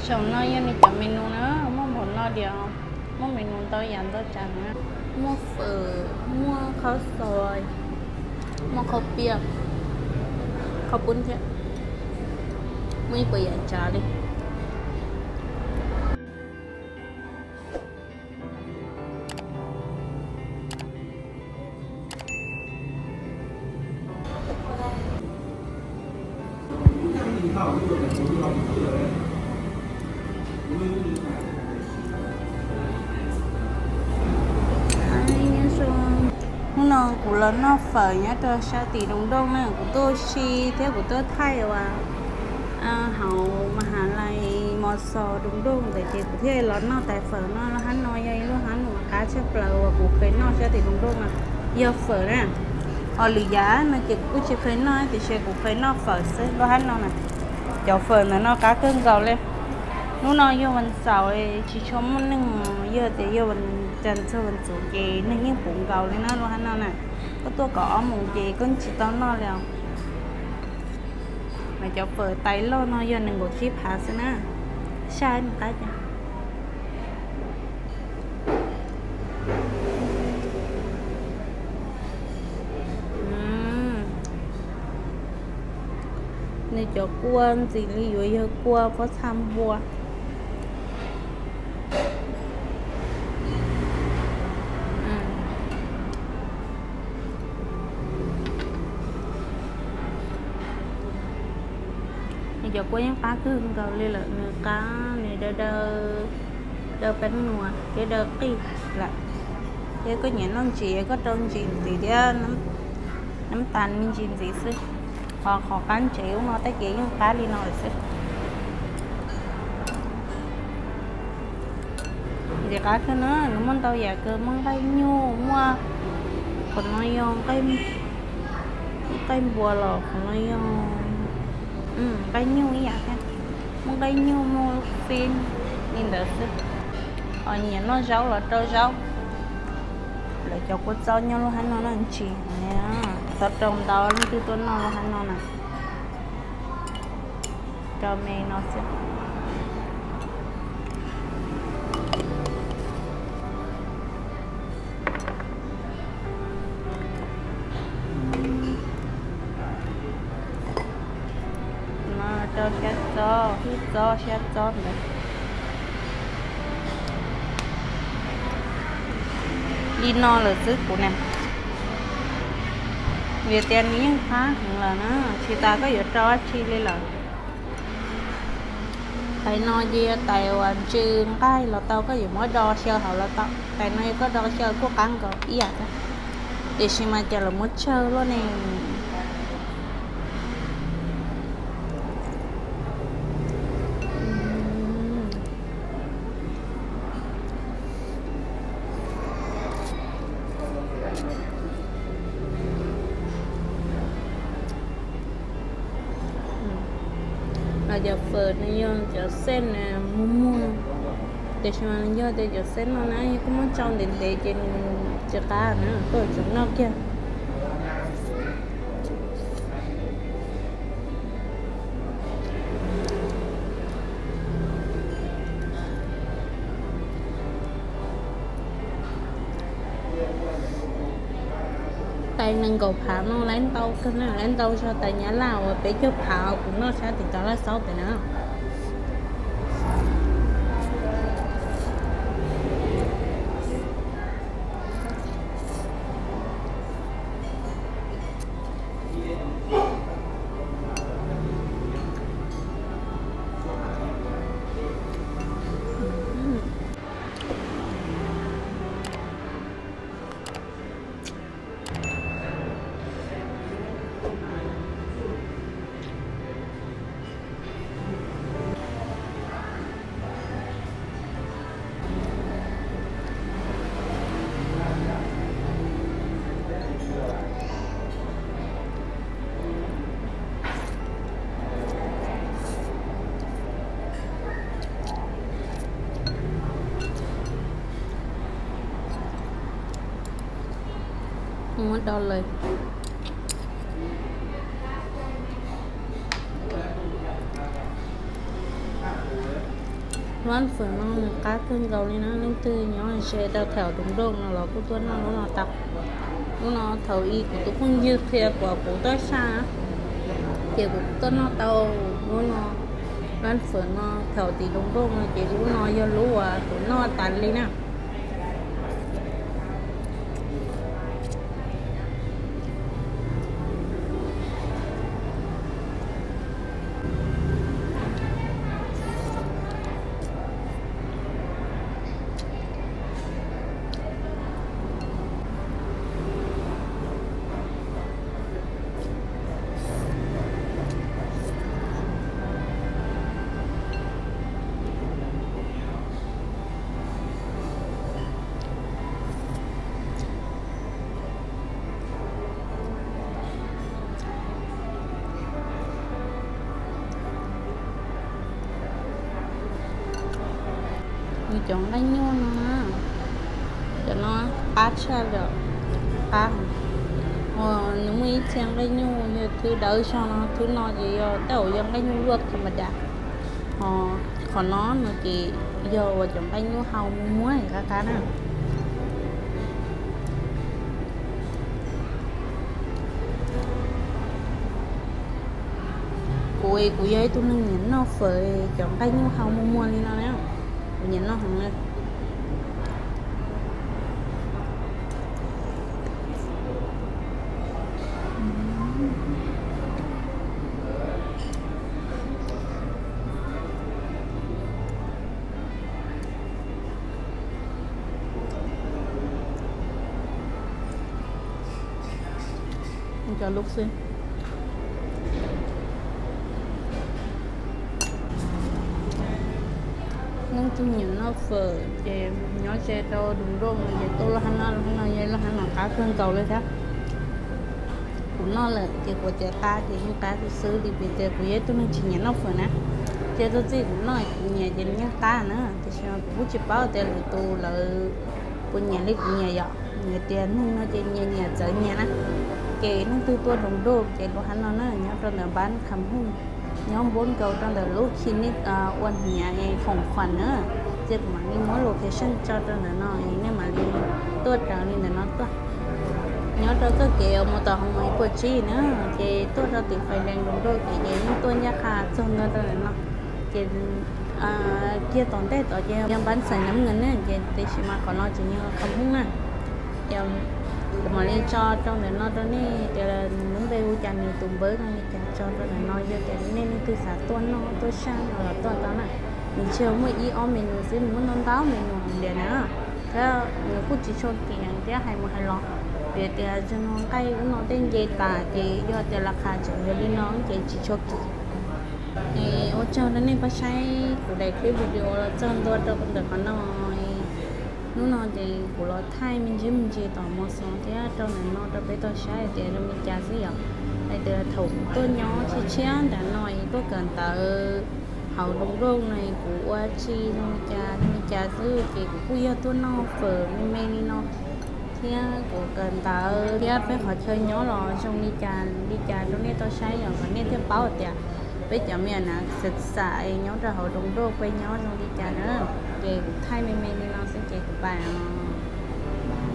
Saum no yog nws cov menu na, muaj npaum no diam, muaj menu ntau yam ntau tsav na. Muaj fawm, muaj qhov xos, muaj qhov piam, qhov pub thiab, muaj ib puas yam tsav li. Hnub no kuv los noj fawm nyob rau sab tim Doos Dooj na, kuv tuaj ua si thiab kuv tuaj thaij uas hauv mas has lais Mos Xos Doos Dooj ntawd ces kuv thiaj los noj tais fawm no. Lub hab no yog ib lub hab uas qab tshaj plaws uas kuv kheev noj sab tim Doos Dooj no, yog fawm na. Ho lwm yam no ces kuv kuj tsis kheev noj tiam sis kuv kheev noj fawm xwb. Lub hab no na, cov fawm ntawm no qab kawg nkaus li. Hnub no yog vas xaum tsis tshua muaj neeg, yog tias yog vas cas txog vas xuv ces neeg yeej puv nkaus li na lub hab no na. Koj tuaj kaum ob moos ces koj tsis tau noj li os. Mas cov fawm tais loj no yog nees nkaum tsib phav xwb na. Saib nws qab cas. Nws cov kua ntxim li yuav yog kua pob txha npua. Nws cov kua yeej qab kawg nkaus li lawm, nws qab, nws daw daw, daw peeb nuas thiab daw qij lawm. Thiab koj nyiam noj ntsim koj rau ntsim ntxiv thiab, nab tas me ntsis ntxiv xwb. Ho qhov qab ntsev ub no tej kev yeej qab li no lawm xwb. Ntxim qab kawg na, nws muaj ntau yam kawg, muaj nqaij nyuj, muaj, qhov no yog nqaij npua los qhov no yog nqaij nyuj ib yam thiab. Muaj nqaij nyuj muaj xib li ntawd xwb. Ho nyiam noj zaub los rau zaub. Lawv cov kua txob nyob lub hab no noj ntsis, txhob rau ntau leej twg tuaj noj lub hab no na. Rau me no xwb. No rau xya txob, ib txob xya txob ntawd. Li no lawm xwb kuv na. Vim tias nws yeej qab heev lawm na, tsis tas koj yuav rau dab tsi li lawm. Tais no ces yog tais uas ntsw nqaij los tau, koj yuav muab do xyaw hauv los tau. Tais no yog koj do xyaw kuj qab nkaus ib yam thiab, tiam sis mas cas lawv muab tsawg luaj ne. Los cov fawm no yog cov xej muag muag, tiam sis mas nws yog tias cov xej no na yog koj muab tsau ntev ntev ces nws tsis qab na, koj yuav tsum noj kiag. Tais nees nkaum phav no lawv ntau kawg na, lawv ntau zog tais Nyab Laj uas peb caug phav uas kuv noj sab tim tod laj xaub pem na. Muab do lawm. Lab fawm no nws qab kawg nkaus li na, leej twg nyob ze rau thaum Doo Doo no los kuj tuaj noj lub no tau. Lub no thaum ub kuv tus phooj ywg qhia kuv toj saj, ces kuv tuaj noj tau lub no. Lab fawm no thaum tim Doo Doo no ces lub no yog lub uas kuv noj tas li na. Nws cov nqaij nyuj no, cov no qab tshaj li, qab. Nws muaj ib txhia nqaij nyuj yog thwb dawb zog no, thwb no ces yog tej zaum yog nqaij nyuj luaj thas mas das. Ho qhov no no ces yog uas cov nqaij nyuj hau muag muag qab qab na. Kuv, kuv yog ib tug neeg nyiam noj fawm cov nqaij nyuj hau muag muag li no na, kuv nyiam noj heev na. Cov lub xwb. Leej twg nyiam noj fawm ces nyob ze rau Doo Doo no ces tuaj lub hab no, lub hab no yog lub hab no qab kawg nkaus li thiab. Kuv noj lawm ces kuv tias qab ces yeej qab xwb xwb li, vim tias kuv yog ib tug neeg tsis nyiam noj fawm na. Ces txij kuv noj kuv nyiam ces nws yeej qab na, tiam sis mas kuv kuj tsis paub tias lwm tus lawv puas nyiam li kuv nyiam yom. Nyiam tias neeg no ces nyias nyiam txawv nyias na. Ces leej twg tuaj Doo Doo ces lub hab no na nyob rau ntawm npab kham hooj, nyob npuab nkaus rau ntawm lub khi nej ua hniav khoom khuam na. Ces kuv mam li muab location tso rau ntawm no, nej mam li tuaj raws li ntawm no tuaj. Nyob rau txoj kev mus tom Hoo Maim Puas Tsib na, ces tuaj rau tim Fais Lees Doo Doo ces yeej tuaj ncaj qha txog ntua rau ntawm no. Ces kiag tom ntej tod ces yog npab xais nam nws ne, ces tiam sis mas qhov no tseem yog kham hooj na. Kuv mam li tso rau ntawm no rau nej tias nws lub npe hu cas, nws tus npawb zoo li cas tso rau ntawm no, yog tias nej leej twg xav tuaj noj tuaj saj no los tuaj tau na. Nws tsis yog muaj ib ob menu xwb, nws muaj ntau ntau menu heev li na. Thiab nws kuj tsis tshua kim thiab hais mus hais los, vim tias tseem no nqaij ub no tej nce tas ces yog tias las khas tseem yog li no ces tsis tshua kim. Es ua tsaug rau nej pab saib kuv daim clip video los txog ntua rau ntawm qhov no. Hnub no ces kuv los thaij me ntsis me ntsis tom mos xov thiab rau ntawm no rau peb tau saib hais tias zoo li cas xwb yom. Hais tias thaum kuv tuaj nyob tshiab tshiab nram no es tuaj kawm ntawv hauv Doo Doo no es kuv ua tsis zoo li cas zoo li cas xwb ces kuv kuj yog tuaj noj fawm me me li no thiab kuv kawm ntawv thiab peb qhov chaw nyob los zoo li cas li cas rau nej tau saib yom, kom nej thiaj paub tias peb cov me nyuam xav xav nyob rau hauv Doo Doo peb nyob zoo li cas na. Ces kuv thaij me me li no xwb ces kuv pais os.